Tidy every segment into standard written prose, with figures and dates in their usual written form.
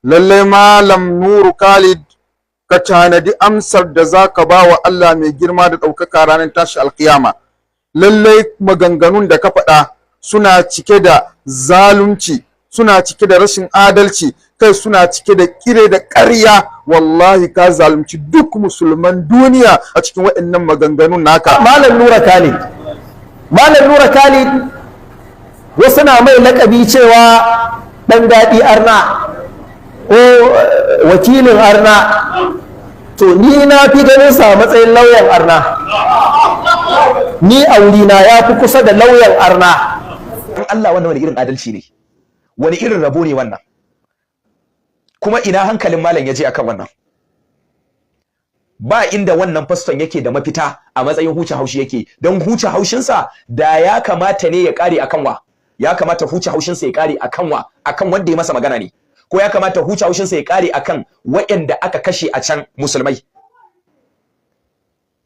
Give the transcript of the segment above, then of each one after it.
Lallai Malam Nuru Khalid, ka tanadi amsar da za ka ba wa Allah mai girma da ɗaukaka ranar tashi alkiyama. Lallai maganganun da ka faɗa suna cike da zalunci, suna cike da rashin adalci, kai, suna cike da kire da ƙarya. Wallahi ka zalunci duk musulman duniya a cikin waɗannan maganganun naka. Malam Nura Khalid, Malam Nura Khalid, wasu na mai lakabi cewa ɗan daɗi arna ko wakilin arna. To, ni na fi ganin sa a matsayin lauyan arna. Ni a wurina ya fi kusa da lauyan arna. In Allah, wannan wani irin adalci ne? Wani irin rabo ne wannan? Kuma ina hankalin malam ya je akan wannan? Ba inda wannan faston yake da mafita a matsayin huce haushi yake don huce haushinsa. Da ya kamata ne ya kare akan wa? Ya kamata huce haushinsa ya kare akan wa? Akan wanda ya masa magana ne? Ko ya kamata huce haushinsa ya kare akan waɗanda aka kashe a can, musulmai?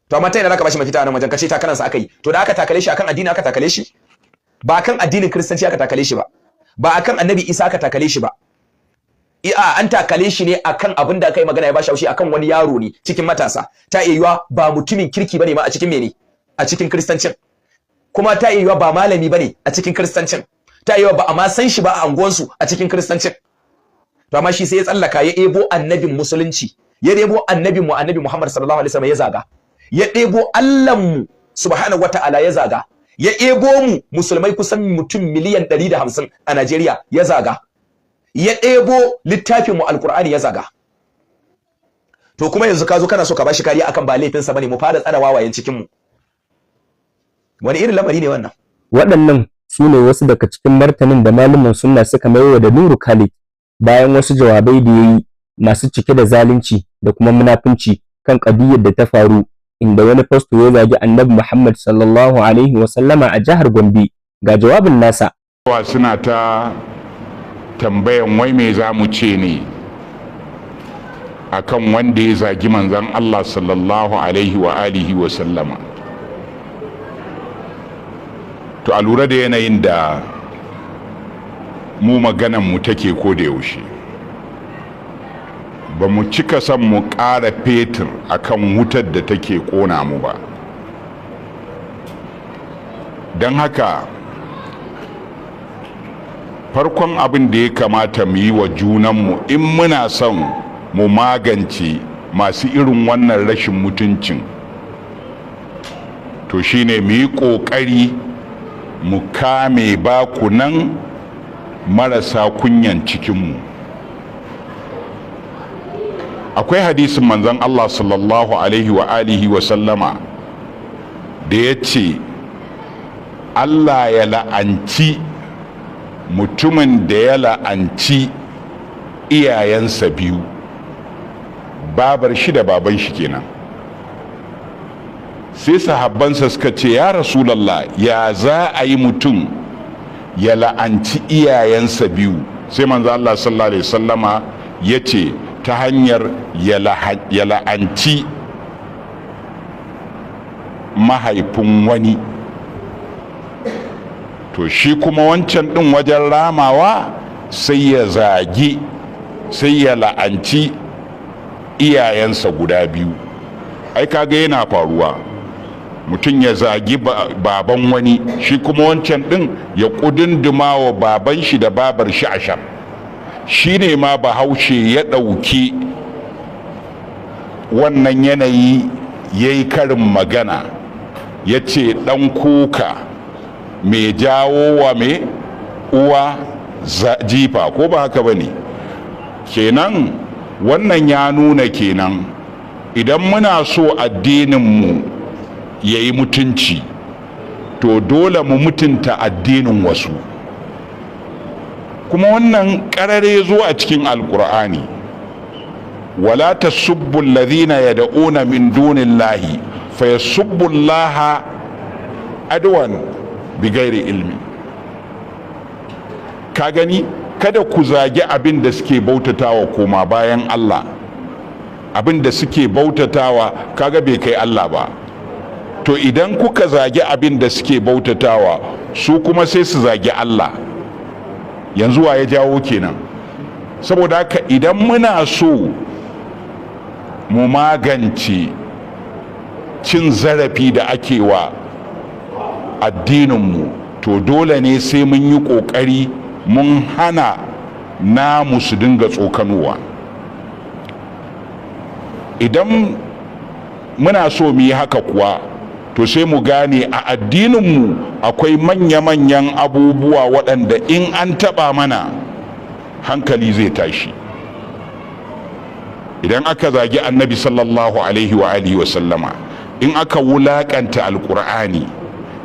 To, amma ta ina zaka bashi mafita a nan wajen? Kace takalansa aka yi. To, da aka takale shi, akan addini aka takale shi? Ba akan addinin Kiristanci aka takale shi ba, ba akan Annabi Isa aka takale shi ba. Iya, an takale shi ne akan abin da aka yi magana ya bashi haushi, akan wani yaro ne cikin matasa. Ta iya yiwa ba mutumin kirki bane ma a cikin mene, a cikin Kiristancin. Kuma ta iya yiwa ba malami bane a cikin Kiristancin. Ta iya yiwa ba a ma san shi ba a anguwansu a cikin Kiristancin. To, amma shi sai ya tsallaka ya ebo annabin Musulunci, ya ebo annabin mu, Annabi Muhammad sallallahu alaihi wasallam, ya zaga. Ya ɗebo Allahnmu subhanahu wata'ala ya zaga. Ya ebo mu musulmai kusan mutum miliyan 150 a Najeriya ya zaga. Ya ɗebo littafin mu Alkur'ani ya zaga. To, kuma yanzu ka zo kana so ka bashi kariya akan ba laifinsa bane. Mu fara tsara wawayen cikin mu. Wani irin lamari ne wannan? Waɗannan su ne wasu daga cikin martanin da malaman sunna suka maiwa da Nuru Khalid bayan wasu jawabai da ya yi masu cike da zalunci da kuma munafunci kan ƙadiyyar da ta faru, inda wani fasto ya zagi Annabi Muhammad sallallahu alaihi wa sallama a jihar Gombe. Ga jawabin nasa. Suna ta tambayan wai me za mu ce ne akan wanda ya zagi Manzon Allah sallallahu alaihi wa alihi wa sallama. To, a lura da yanayin da mu maganan mu take ko da yaushe, ba mu cika son mu ƙara fetur akan wutar da take ƙona mu ba. Don haka, farkon abin da ya kamata mu yi wa junanmu in muna son mu magance masu irin wannan rashin mutuncin, to shine mu yi ƙoƙari mu kame bakunan marasa kunyan cikinmu. Akwai hadisin Manzon Allah sallallahu alaihi wa alihi wa sallama da ya ce Allah ya la'anci mutumin da ya la'anci iyayensa biyu, babar shi da baban shi kenan. Sai sahabbansa suka ce, "Ya Rasulallah, ya za a yi mutum ya la'anci iyayensa biyu?" Sai Manzo Allah sallallahu alaihi sallama ya ce ta hanyar ya la'anci mahaifin wani, to shi kuma wancan ɗin wajen ramawa sai ya zagi, sai ya la'anci iyayensa guda biyu. Ai kaga yana faruwa, mutum ya zagi baban wani, shi kuma wancan ɗin ya ƙudunduma wa baban shi da babar shi ashar. Shi ne ma Bahaushe ya ɗauki wannan yanayi ya yi karin magana, ya ce ɗan kuka mai jawo wa mai uwa jifa. Ko ba haka ba ne? Kenan wannan ya nuna kenan idan muna so addininmu ya yi mutunci, to dole mu mutunta addinin wasu. Kuma wannan ƙarare zo a cikin Alƙur'ani: "Wala tasubbu alladhina yad'una min dunillahi fayasubbu Allaha adwan bighairi ilmi." Ka gani, kada ku zagi abin da suke bautatawa koma bayan Allah. Abin da suke bautatawa kaga bai kai Allah ba. To, idan kuka zagi abin da suke bautatawa, su kuma sai su zagi Allah. Yanzu wa ya jawo kenan? Saboda haka, idan muna so mu magance cin zarafi da ake wa addininmu, to dole ne sai mun yi ƙoƙari mun hana namu su dinga tsokanowa. Idan muna so mu yi haka kuwa, to sai mu gane a addininmu akwai manya-manyan abubuwa waɗanda in an taɓa mana, hankali zai tashi. Idan aka zagi Annabi sallallahu alaihi wa alihi wa sallama, in aka wulaƙanta Alƙur'ani,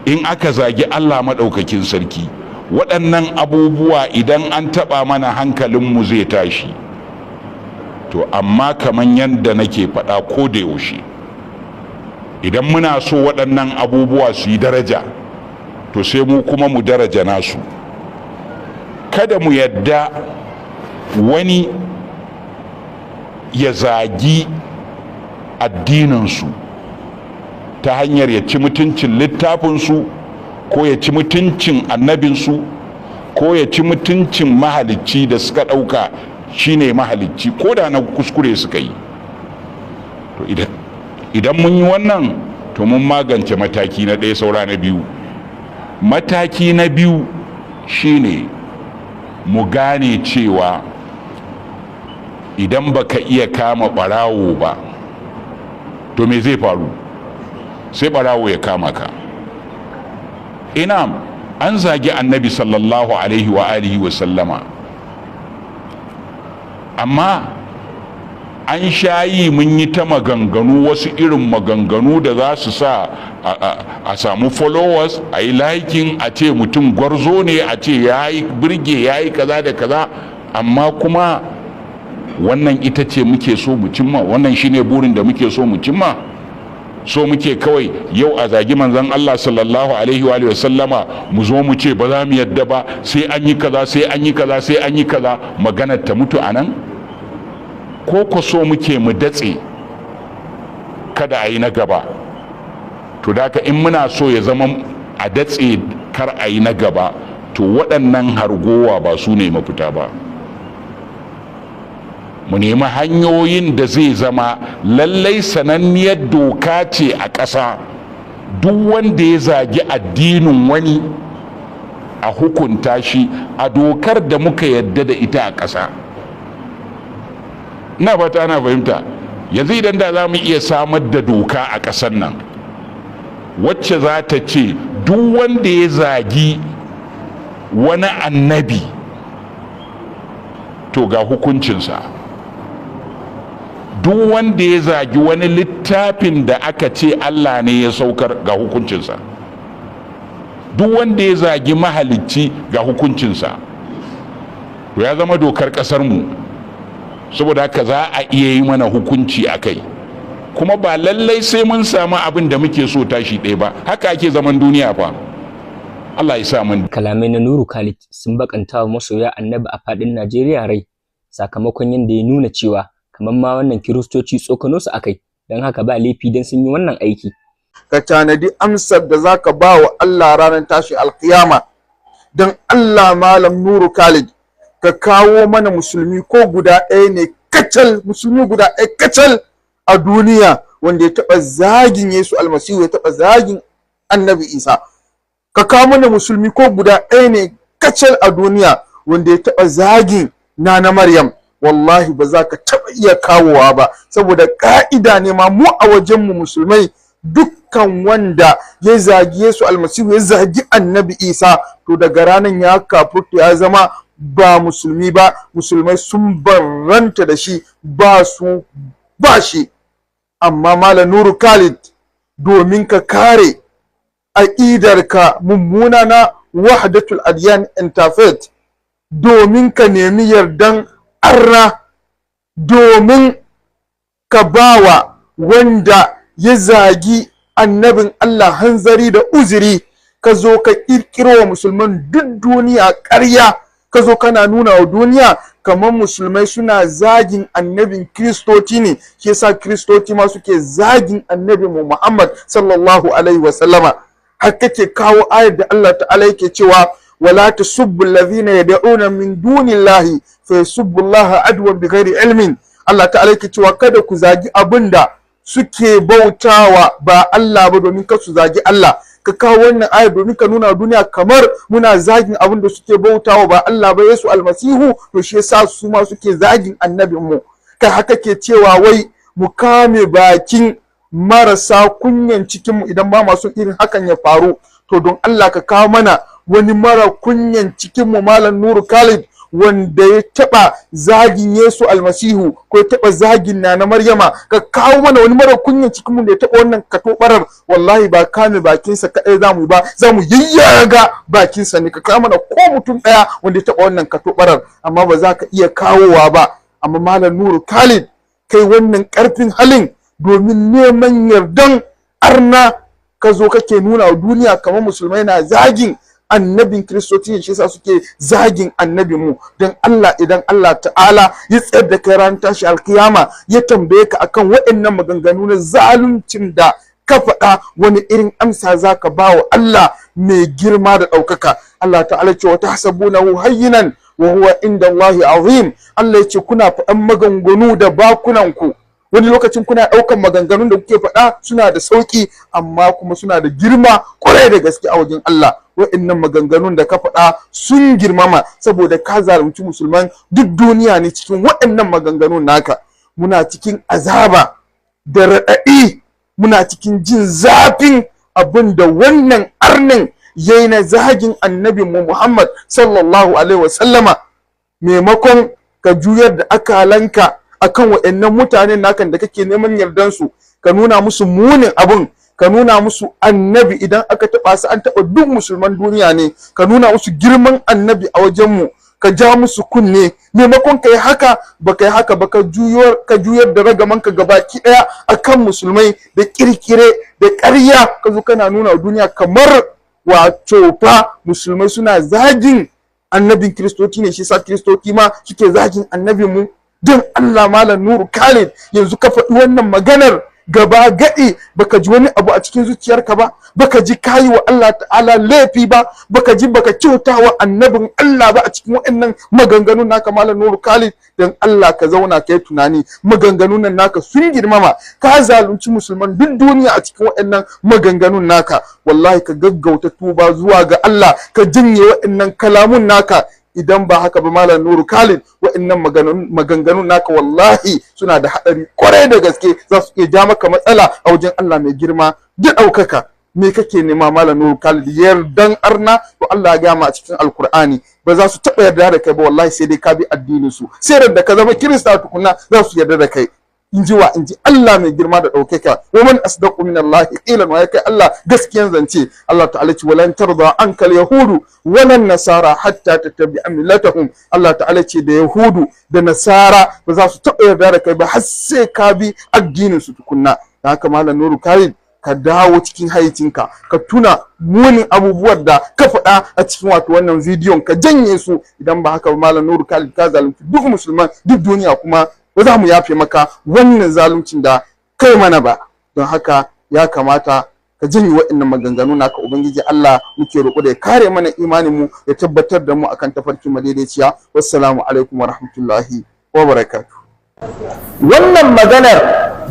in aka zagi Allah Maɗaukakin Sarki, waɗannan abubuwa idan an taɓa mana, hankalinmu zai tashi. To amma kaman yadda nake faɗa ko da yaushe, idan muna so waɗannan abubuwa su yi daraja, to sai mu kuma mu daraja nasu. Kada mu yadda wani ya zagi addininsu ta hanyar ya ci mutuncin littafinsu, ko ya ci mutuncin annabinsu, ko ya ci mutuncin mahalicci da suka ɗauka shine mahalicci, ko da na kuskure suka yi. To idan mun yi wannan, to mun magance mataki na ɗaya. Saura na biyu. Mataki na biyu shine mu gane cewa idan baka iya kama ɓarawo ba, to me zai faru? Sai ɓarawo ya kama ka. Ina an zagi Annabi sallallahu alaihi wa alihi wa sallama, amma an shayi mun yi ta maganganu, wasu irin maganganu da za su sa a samu followers, a yi liking, a ce mutum gwarzo ne, a ce ya yi birge, ya yi kaza da kaza. Amma kuma wannan ita ce muke so mu cimma? Wannan shine burin da muke so mu cimma? So muke kawai yau a zagi Manzon Allah sallallahu alaihi wa sallama, mu zo mu ce ba za mu yadda ba, sai an yi kaza, sai an yi kaza, sai an yi kaza, maganar ta mutu a nan? Ko ko so muke mu datse kada a yi na gaba? To da in muna so ya zama a datse kar a yi na gaba, to waɗannan hargowa ba su ne mafita ba. Mu nemi hanyoyin da zai zama lallai sananniyar doka ce a ƙasa: duk wanda ya zagi addinin wani, a hukunta shi a dokar da muka yadda da ita a ƙasa. Ina fata ana fahimta. Yanzu idan da za mu iya samar da doka a ƙasar nan wacce za ta ce duk wanda ya zagi wani annabi, to ga hukuncinsa; duk wanda ya zagi wani littafin da aka ce Allah ne ya saukar, ga hukuncinsa; duk wanda ya zagi mahalicci, ga hukuncinsa, to ya zama dokar ƙasarmu. Saboda haka za a iya yi mana hukunci a kai, kuma ba lallai sai mun samu abin da muke so tashi ɗaya ba. Haka ake zaman duniya fa. Allah ya sa mun Kalamai na Nuru Khalid sun bakanta wa masoya Annabi a faɗin Najeriya rai, sakamakon yadda ya nuna cewa kamar ma wannan Kiristoci tsokano su akai, don haka ba laifi don sun yi wannan aiki. Ka tanadi amsar da zaka ba wa Allah ranar tashi alkiyama. Don Allah, Malam Nuru Khalid, ka kawo mana musulmi ko guda ɗaya ne kacal, musulmi guda ɗaya kacal a duniya wanda ya taɓa zagin Yesu Almasihu, ya taɓa zagin Annabi Isa. Ka kawo mana musulmi ko guda ɗaya ne kacal a duniya wanda ya taɓa zagin Nana Maryam. Wallahi ba za ka taɓa iya kawowa ba, saboda ƙa'ida ne ma mu a wajenmu musulmai, dukkan wanda ya zagi Yesu Almasihu, ya zagi Annabi Isa, to daga ranar ya kafurta, ya zama ba musulmi ba. Musulmai sun barranta da shi, ba su ba shi. Amma Malam Nuru Khalid, domin ka kare aƙidarka mummuna na wahdatul adyan interfaith, domin ka nemi yardan arna, domin ka bawa wanda ya zagi annabin Allah hanzari da uzuri, ka zo ka ƙirƙiro wa musulman duk duniya ƙarya, ka zo kana nuna wa duniya kamar musulmai suna zagin annabin Kiristoci ne, shi yasa Kiristoci ma suke zagin Annabi mu Muhammad sallallahu alaihi wasallama, har kake kawo ayar da Allah ta'ala yake cewa Wala tasubbu alladhina yad'una min dunillahi fa yasubbu Allah adwan bighairi ilmin. Allah ta'ala yake cewa kada ku zagi abinda suke bautawa ba Allah ba, domin kar su zagi Allah. Ka kawo wannan aya domin ka nuna duniya kamar muna zagin abin da suke bautawa ba Allah ba, Yesu Almasihu, to shi yasa su ma suke zagin annabin mu. Kai haka ke cewa wai mu kame bakin marasa kunyan cikin mu idan ba masu irin hakan ya faru. To don Allah ka kawo mana wani mara kunyan cikin mu, Malam Nuru Khalid, wanda ya taɓa zagin Yesu Almasihu ko ya taɓa zagin Nana Maryama. Ka kawo mana wani mara kunyan cikin mu da ya taɓa wannan katobarar. Wallahi ba kame bakinsa kaɗai za mu yi ba, za mu yayyaga bakinsa ne. Ka kawo mana ko mutum ɗaya wanda ya taɓa wannan katobarar, amma ba za ka iya kawowa ba. Amma Malam Nuru Khalid, kai wannan ƙarfin halin domin neman yardan arna, ka zo kake nuna wa duniya kamar musulmai na zagin annabin Kiristoci ne, shi yasa suke zagin annabin mu. Don Allah, idan Allah ta'ala ya tsayar da kai ran tashi alkiyama, ya tambaye ka akan waɗannan maganganu na zaluncin da ka faɗa, wani irin amsa zaka ba wa Allah mai girma da ɗaukaka? Allah ta'ala ce wa tahsabunahu hayyinan wa huwa inda Allahi azim. Allah ya ce kuna faɗan maganganu da bakunanku, wani lokacin kuna ɗaukan maganganun da kuke faɗa suna da sauƙi, amma kuma suna da girma ƙwarai da gaske a wajen Allah. Wa'annan maganganun da ka faɗa sun girmama saboda ka zalunci musulman duk duniya ne cikin waɗannan maganganun naka. Muna cikin azaba da raɗaɗi, muna cikin jin zafin abin da wannan arnin yayi na zagin annabin mu Muhammad sallallahu alaihi wasallama. Maimakon ka juyar da akalanka akan waɗannan mutanen nakan da kake neman yardan su, ka nuna musu munin abun, ka nuna musu annabi idan aka taɓa su an taɓa duk musulman duniya ne, ka nuna musu girman annabi a wajenmu, ka ja musu kunne, maimakon ka yi haka ba ka yi haka ba, ka juyar da ragamanka gabaki ɗaya akan musulmai da kirkire da ƙarya, ka zo kana nuna wa duniya kamar wato fa musulmai suna zagin annabin Kiristoci ne, shi sa Kiristoci ma suke zagin annabin mu. Don Allah, Malam Nuru Khalid, yanzu ka faɗi wannan maganar gaba gaɗi, baka ji wani abu a cikin zuciyarka ba? Baka ji kayi wa Allah ta'ala laifi ba? Baka ji baka kyauta wa annabin Allah ba a cikin waɗannan maganganun naka, Malam Nuru Khalid? Don Allah ka zauna ka yi tunani. Maganganun nan naka sun girmama. Ka zalunci musulman duk duniya a cikin waɗannan maganganun naka. Wallahi ka gaggauta tuba zuwa ga Allah, ka janye waɗannan kalamun naka. Idan ba haka ba, Malam Nuru Khalid, wa'annan maganganun naka wallahi suna da haɗari kwarai da gaske, za su iya ja maka matsala a wajen Allah mai girma da ɗaukaka. Me kake nema, Malam Nuru Khalid? Yardan arna? To Allah ya gama a cikin Alkur'ani, ba za su taɓa yarda da kai ba wallahi, sai dai ka bi addinin su, sai da ka zama Kirista tukunna za su yarda da kai. In ji wa? In ji Allah mai girma da ɗaukaka. Wa man asdaqu min Allah qilan, wa kai Allah gaskiyan zance? Allah ta'ala ce walan tarda ankal yahudu walan nasara hatta tattabi'a millatahum. Allah ta'ala ce da yahudu da nasara ba za su taɓa yarda da kai ba har sai ka bi addinin su tukunna. Da haka, Malam Nuru Khalid, ka dawo cikin hayyacinka, ka tuna munin abubuwan da ka faɗa a cikin wato wannan bidiyon, ka janye su. Idan ba haka ba, Malam Nuru Khalid, ka zalunci duk musulman duk duniya, kuma ba za mu yafe maka wannan zaluncin da kai mana ba. Don haka ya kamata ka janye waɗannan maganganu naka. Ubangiji Allah muke roƙo da ya kare mana imanin mu, ya tabbatar da mu akan tafarki madaidaiciya. Wassalamu alaikum wa rahmatullahi wa barakatuh. Wannan maganar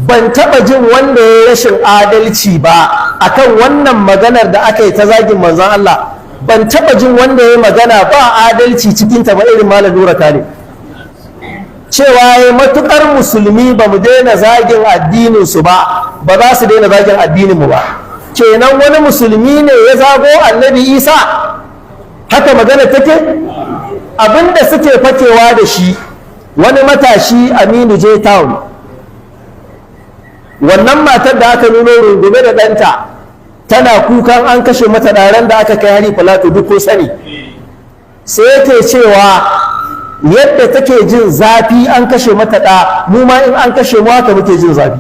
ban taɓa jin wanda ya rashin adalci ba akan wannan maganar da aka yi ta zagin manzon Allah. Ban taɓa jin wanda ya magana ba adalci cikinta ba irin Malam Nura Khalid, cewa ya matukar musulmi ba mu daina zagin addininsu ba, ba za su daina zagin addininmu ba. Kenan wani musulmi ne ya zago Annabi Isa? Haka magana take? Abinda suke fakewa da shi, wani matashi Aminu J Town, wannan matar da aka nuno rungume da ɗanta tana kukan an kashe mata ɗaren da aka kai hari Filato, duk ko sani, sai yake cewa yadda take jin zafi an kashe mata ɗa, mu ma in an kashe mu haka muke jin zafi.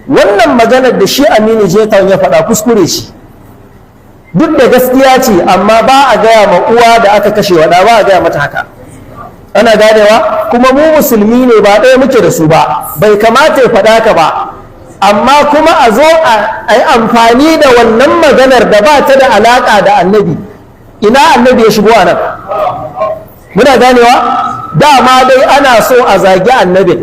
Wannan maganar da shi Aminu J Town ya faɗa kuskure shi, duk da gaskiya ce, amma ba a gaya ma uwa da aka kashe wa ɗa, ba a gaya mata haka. Ana ganewa? Kuma mu musulmi ne, ba ɗaya muke da su ba, bai kamata ya faɗa ka ba. Amma kuma a zo a yi amfani da wannan maganar da ba ta da alaƙa da annabi. Ina annabi ya shigo a nan? Muna ganewa? Dama dai ana so a zagi annabi,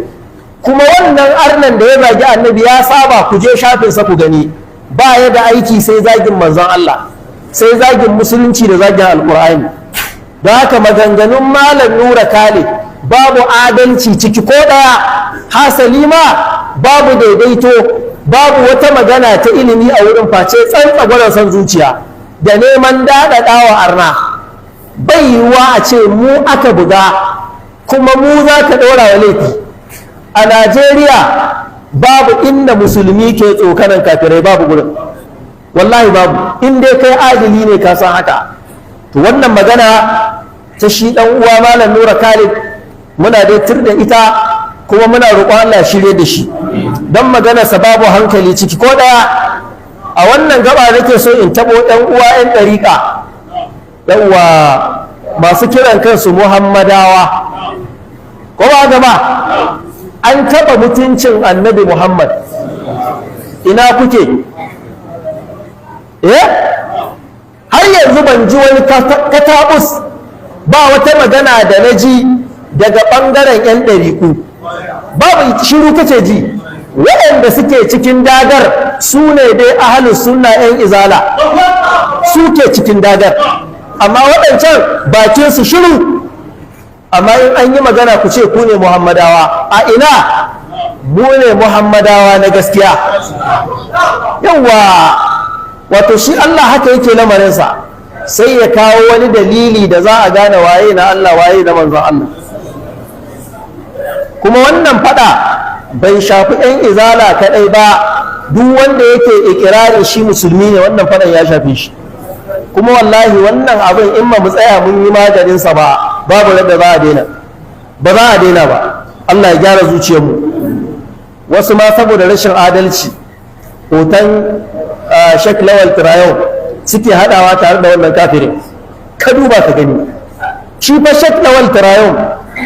kuma wannan arnan da ya zagi annabi ya saba. Ku je shafinsa ku gani, ba ya da aiki sai zagin manzon Allah, sai zagin musulunci da zagin Alkur'ani. Don haka maganganun Malam Nura Kale babu adalci ciki ko ɗaya, hasali ma babu daidaito, babu wata magana ta ilimi a wurin face tsantsagwaron son zuciya da neman daɗaɗawa arna. Bai yiwuwa a ce mu aka buga kuma mu za ka ɗora wa laifi. A Najeriya babu inda musulmi ke tsokanan kafirai, babu gurin, wallahi babu. In dai kai adili ne, ka san haka. To, wannan magana ta shi ɗan uwa Malam Nura Khalid, muna dai tur da ita, kuma muna roƙon Allah shirye da shi, don maganarsa babu hankali ciki ko ɗaya. A wannan gaba nake so in taɓo ɗan uwa 'yan ɗariƙa, yawwa, masu kiran kansu Muhammadawa, ko ba gaba an taɓa mutuncin Annabi Muhammad, ina kuke? Eh, har yanzu ban ji wani katabus ba, wata magana da na ji daga ɓangaren 'yan ɗariƙu babu, shiru kace ji. Waɗanda suke cikin dagar su ne dai Ahalus Sunna, 'yan Izala suke cikin dagar, amma waɗancan bakinsu shiru. Amma in an yi magana ku ce ku ne Muhammadawa. A ina mu ne Muhammadawa na gaskiya? Yawwa, wato shi Allah haka yake lamarinsa, sai ya kawo wani dalili da za a gane waye na Allah, waye na manzon Allah. Kuma wannan fada bai shafi 'yan Izala kaɗai ba, duk wanda yake ikirarin shi musulmi ne, wannan fadan ya shafe shi. Kuma wallahi wannan abin, in ba mu tsaya mun yi maganinsa ba, babu da za a daina, ba za a daina ba. Allah ya gyara zuciyarmu. Wasu ma saboda rashin adalci, hoton Sheikh Lawal Tirayon suke hadawa tare da wannan kafirin. Ka duba ka gani, shi fa Sheikh Lawal Tirayon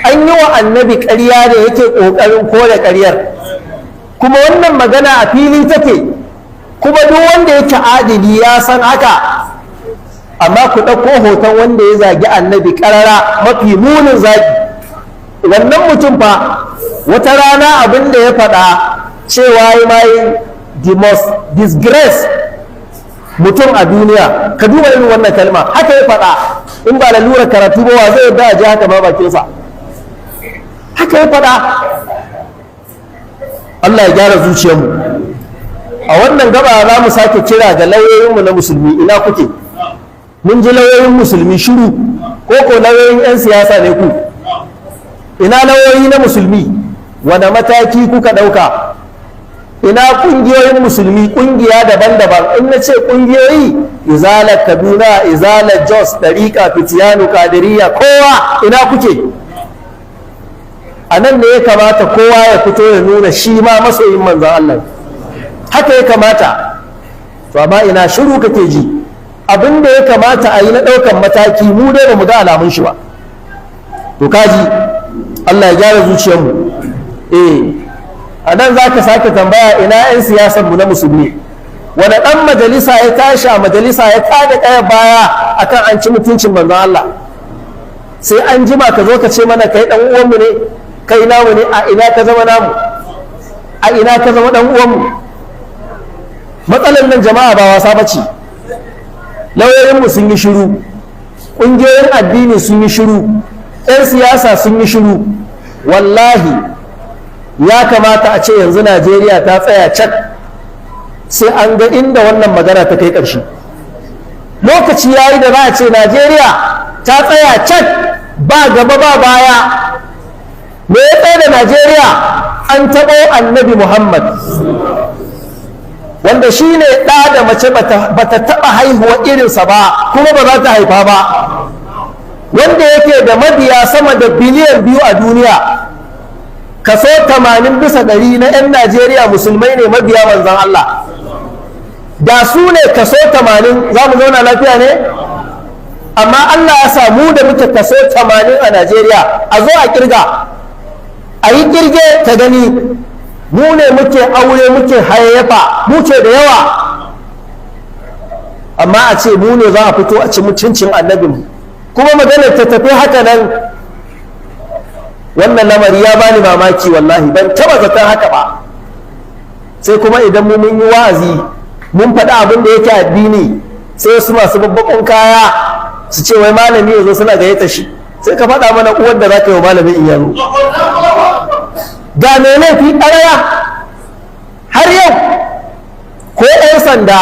an yi wa annabi ƙarya ne yake ƙoƙarin kore ƙaryar, kuma wannan magana a fili take, kuma duk wanda yake adili ya san haka. Amma ku ɗauko hoton wanda ya zagi annabi ƙarara, mafi munin zagi. Wannan mutum fa wata rana abin da ya faɗa cewa ya mai the most disgrace mutum a duniya. Ka duba irin wannan kalma, haka ya faɗa. In ba lalura karatu ba, wa zai yarda a ji haka ma bakinsa? Haka ya faɗa. Allah ya gyara zuciyarmu. A wannan gaba za mu sake kira ga lauyoyinmu na musulmi, ina kuke? Mun ji lauyoyin musulmi shiru, ko ko lauyoyin 'yan siyasa ne ku? Ina lauyoyi na musulmi? Wane mataki kuka ɗauka? Ina ƙungiyoyin musulmi, ƙungiya daban-daban? In na ce ƙungiyoyi, Izalar Kaduna, Izalar Jos, Ɗariƙa, Fitiyanu, Kadiriya, kowa, ina kuke? A nan ne ya kamata kowa ya fito ya nuna shi ma masoyin manzan Allah, haka ya kamata. To, amma ina, shiru kake ji. Abin da ya kamata a yi na ɗaukan mataki, mu dai ba mu ga alamun shi ba. To, kaji, Allah ya gyara zuciyarmu. Eh, a nan za ka sake tambaya, ina 'yan siyasar mu na musulmi? Wani ɗan majalisa ya tashi a majalisa ya tada ƙayar baya akan an ci mutuncin manzon Allah? Sai an jima ka zo ka ce mana kai ɗan uwanmu ne, kai namu ne. A ina ka zama namu? A ina ka zama ɗan uwanmu? Matsalar nan, jama'a, ba wasa ba ce. Lauyoyinmu sun yi shiru, ƙungiyoyin addini sun yi shiru, 'yan siyasa sun yi shiru. Wallahi ya kamata a ce yanzu Najeriya ta tsaya cak, sai an ga inda wannan magana ta kai ƙarshe. Lokaci ya yi da za a ce Najeriya ta tsaya cak, ba gaba ba baya. Me ya tsaye da Najeriya? An taɓo Annabi Muhammad, wanda shi ne ɗa da mace bata taɓa haihuwa irinsa ba, kuma ba za ta haifa ba, wanda yake da mabiya sama da biliyan 2 a duniya. Kaso 80% na 'yan Najeriya musulmai ne, mabiya manzan Allah. Da su ne kaso 80, za mu zauna lafiya ne? Amma Allah ya sa mu da muke kaso 80 a Najeriya, a zo a kirga, a yi kirge ta gani, mu ne muke aure, muke hayayyafa, muke da yawa. Amma a ce mu ne za a fito a ci mutuncin annabinmu, kuma maganar ta tafi haka nan, wannan lamari ya bani mamaki wallahi. Ban taba zaton haka ba. Sai kuma idan mu mun yi wa'azi, mun faɗi abin da yake addini, sai wasu masu babbaƙon kaya su ce wai malami ya zo, suna gayyata shi. Sai ka faɗa mana uwar da za ka yi wa malamin in yazo. Ga mai laifi ƙarara, har yau ko 'yan sanda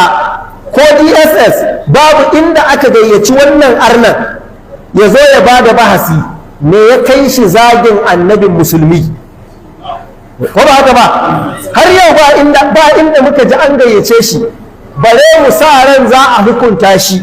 ko DSS babu inda aka gayyaci wannan arnan ya zo ya ba da bahasi me ya kai shi zagin annabin musulmi, ko ba haka ba? Har yau ba inda muka ji an gayyace shi, bare mu sa ran za a hukunta shi.